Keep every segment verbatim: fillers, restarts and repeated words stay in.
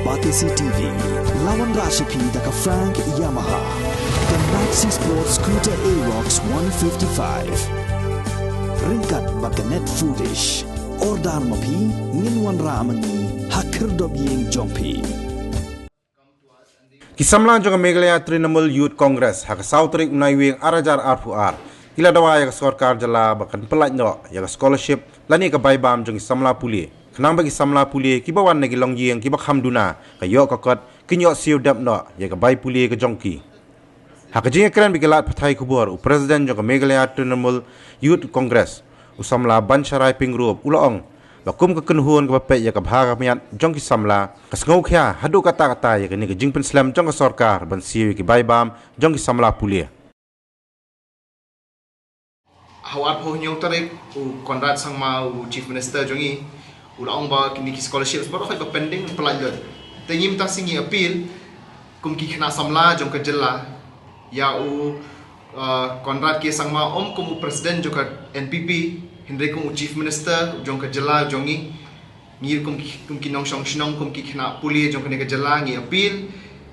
Batesi T V, la wanrah sha phi da ka Frank Yamaha, ka Maxi Sport Scooter Aerox one fifty-five. Ryngkat bad ka Net Foodish. Order ma phi, ngin wanrah ma ngi ha khyrdop ïing jong phi. Ki samla jong ka Meghalaya Trinamool Youth Congress ha ka saw tarik u Naiwieng ar hajar arphew ar ki la dawa ïa ka sorkar jylla ba kan pyllait noh ïa ka scholarship lane ka bai bam jong ki samla pule, khnang ba ki samla pule kiba wan na ki longïing kiba kham duna ka ïoh ka kot, kin ïoh siew dep noh ïa ka bai pule ka jong ki. Ha ka jingïakren bad ki lad pathai khubor, u President jong ka Meghalaya Trinamool Youth Congress, u samla Bansharai Pyngrope, u la ong ba kum ka kynhun kaba peit ïa ka bha ka miat jong ki samla, ka sngewkhia haduh katta katta ïa kane ka jingpynslem jong ka sorkar ban siew ïa ki bai bam jong ki samla pule. Ha u arphew hynñiew tarik, u Conrad Sangma, u Chief Minister jong ngi, u la ong ba kine ki scholarships baroh ba pending pyllait lut. Te ngi mynta shi ngi appeal kum ki khynnah samla jong ka jylla ïa u, uh, Conrad K Sangma, ym kum u President jong ka N P P, hynrei kum u Chief Minister jong ka jylla jong ngi. Ngi kum ki, kum ki nongshong shnong, kum ki khynnah pule jong kane ka jylla, ngi appeal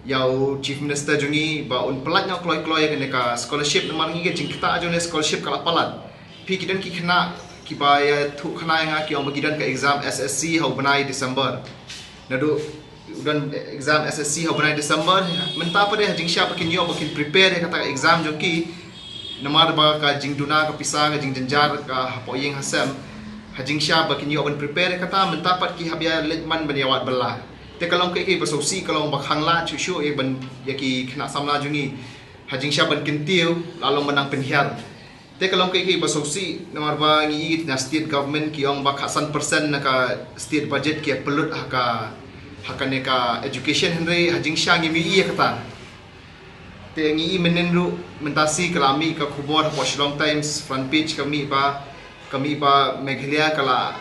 ïa u Chief Minister jong ngi ba un pyllait noh kloi kloi kane ka scholarship, namar ngi ka jingktah jong ne scholarship ka la palat. Phi, ki don ki khynnah kiba ïathuh khana ïa nga, ki ong ba ki don ka exam S S C ha u bnai December. Naduh u don exam S S C ha u bnai December, mynta pat de ha jingshisha ba kin ïoh ba kin prepare ïa kata ka exam jong ki, namar ba ka jingduna ka pisa, ka jingjynjar ka hapoh ïing ha sem, ha jingshisha ba kin ïoh ban prepare ïa kata, mynta pat ki hap ïa leit man ban ïa wad bylla. Te ka long kaei kaei ba sngewsih, ka long ba khang lad shuh shuh ïa ban, ïa ki khynnah samla jong ngi ha jingshisha ban kyntiew, la long ban nang pynhiar. Te ka long kaei kaei ba sngewsih, namar ba ngi ïohi na state government ki ong ba khatsan percent na ka state budget ki ïa pynlut ha ka, ha kane ka education, hynrei ha jingshisha ngim ïohi ïa kata. Te ngi ïohi mynnin ruh, mynta shi ka la mih ka khubor hapoh Shillong Times front page, ka mih ba, ka mih ba Meghalaya ka la,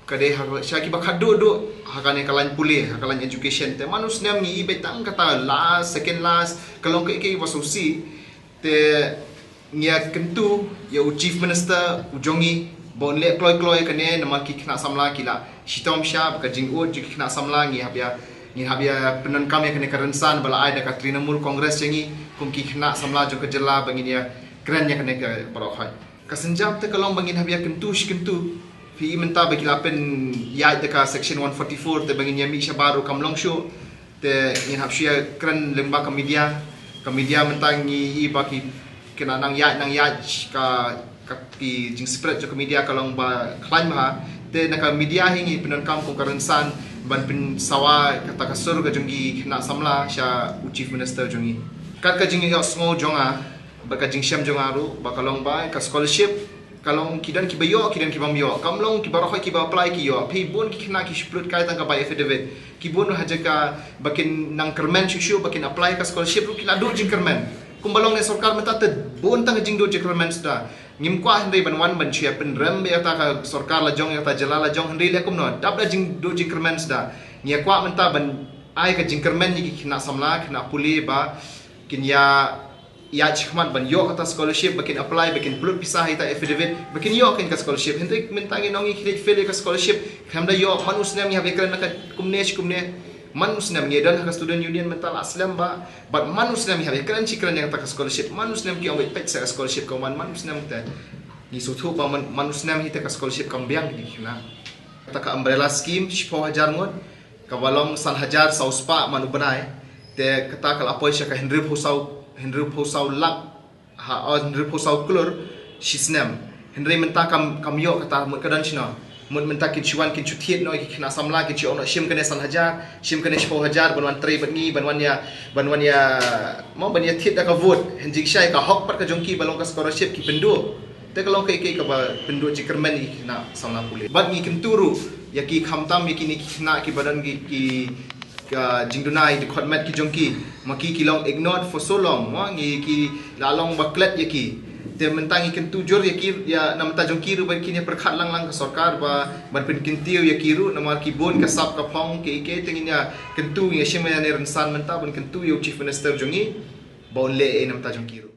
ka dei ha, sha kiba khatduh duh ha kane ka lain pule, ha ka lain education. Te man u snem ngi ïohi beit tang kata last, second last, ka long kaei kaei ba sngewsih. Te ngi ïa kyntu ïa u Chief Minister u jong ngi ba un leh kloi kloi kane, namar ki khynnah samla ki la shitom sha ba ka jingud jong ki khynnah samla, ngi hap ïa, ngi hap ïa pyndonkam ïa kane ka rynsan ba la ai da ka Trinamool Congress jong ngi kum ki khynnah samla jong ka jylla ba ngin ïa kren ïa kane ka baroh khoit. Ka sienjam te ka long ba ngin hap ïa kyntu shi kyntu. Phi ïohi mynta ba ki la pynïaid da ka section one forty-four, te ba ngin ïa mih shabar ruh kam long shuh. Te ngin hap shu ïa kren lyngba ka media. Ka media mynta ngi ïohi ba ki, ki nang ïaid, nang ïaid ka, ka, ki jingspread jong ka media ka long ba khlaiñ bha. Te na ka media hi ngi pyndonkam kum ka rynsan ban pynsawa kata ka sur ka jong ki khynnah samla sha u Chief Minister jong ngi. Kat ka jingïohsngew jong nga bad ka jingshem jong nga ruh ba ka long ba ka scholarship ka long ki don kiba ïoh, ki don ki bym ïoh. Kam long ki baroh kiba apply ki ïoh. Phi, bun ki khynnah ki shu pynlut kai tang ka bai affidavit. Ki bun ha jaka ba kin nang kyrmen shuh shuh ba kin apply ka scholarship ruh ki la duh jingkyrmen. Kumba long ne sorkar mynta te bun tang ka jingduh jingkyrmen suda. Ngim kwah hynrei ban wan ban shu ïa pynrem ïa kata ka sorkar la jong, ïa kata jylla la jong, hynrei leh kumno, dap da jingduh jingkyrmen suda. Ngi ïa kwah mynta ban ai ka jingkyrmen ïa ki khynnah samla, khynnah pule ba kin ïa ïaid shakhmat ban ïoh kata scholarship, ba kin apply, ba kin pynlut pisa ha ita affidavit, ba kin ïoh kin ka scholarship. Hynrei mynta ngi ong ngi khie fail ïa ka scholarship, khlem da ïoh, man u snem ngi hap ïa kren na ka kumne shi kumne. Man u snem ngi don ha ka student union mynta la slem bha, bad man u snem ngi hap ïa kren shi kren ïa kata ka scholarship, man u snem ki ong ba peit sa ka scholarship ka man, man u snem te. Ngi sngewthuh ba man, man u snem hi te ka scholarship kam biang kine ki khynnah. Kata ka umbrella scheme shiphew hajar ngut, kaba long san hajar saw spah man u bnai. Te kata ka la poi sha ka hynriewphew saw, hynriewphew saw lak, ha, oh, hynriewphew saw klur shi snem. Hynrei mynta kam, kam ïoh kata, mut ka don shano. Mut mynta kin shu wan kin shu thied noh ïa ki khynnah samla, kin shu ong noh shim kane san hajar, shim kane shiphew hajar ban wan trei bad ngi, ban wan ïa, ban wan ïa, mo, ban ïa thied da ka vote. Hynrei shisha ïa ka hok pat ka jong ki ba long ka scholarship ki pynduh. Te ka long kaei kaei kaba pynduh jingkyrmen ïa ki khynnah samla pule. Bad ngi kyntu ruh ïa ki, khamtam ïa kine ki khynnah kiba don ki, ki, ka jingduna ïa ki dkhot met ki jong ki. Ma ki ki long ignored for so long, mo, ngi, ki la long ba klet ïa ki. Te mynta ngi kyntu jur ïa ki, ïa na bynta jong ki ruh ba kin ïa pyrkhat lang lang ka sorkar ba ban pynkyntiew ïa ki ruh, namar ki bun ka sap ka phong kiei kiei. Te ngin ïa kyntu, ngi ïa shim ïa ne rynsan mynta ban kyntu ïa u Chief Minister jong ngi ba un leh ei na bynta jong ki ruh.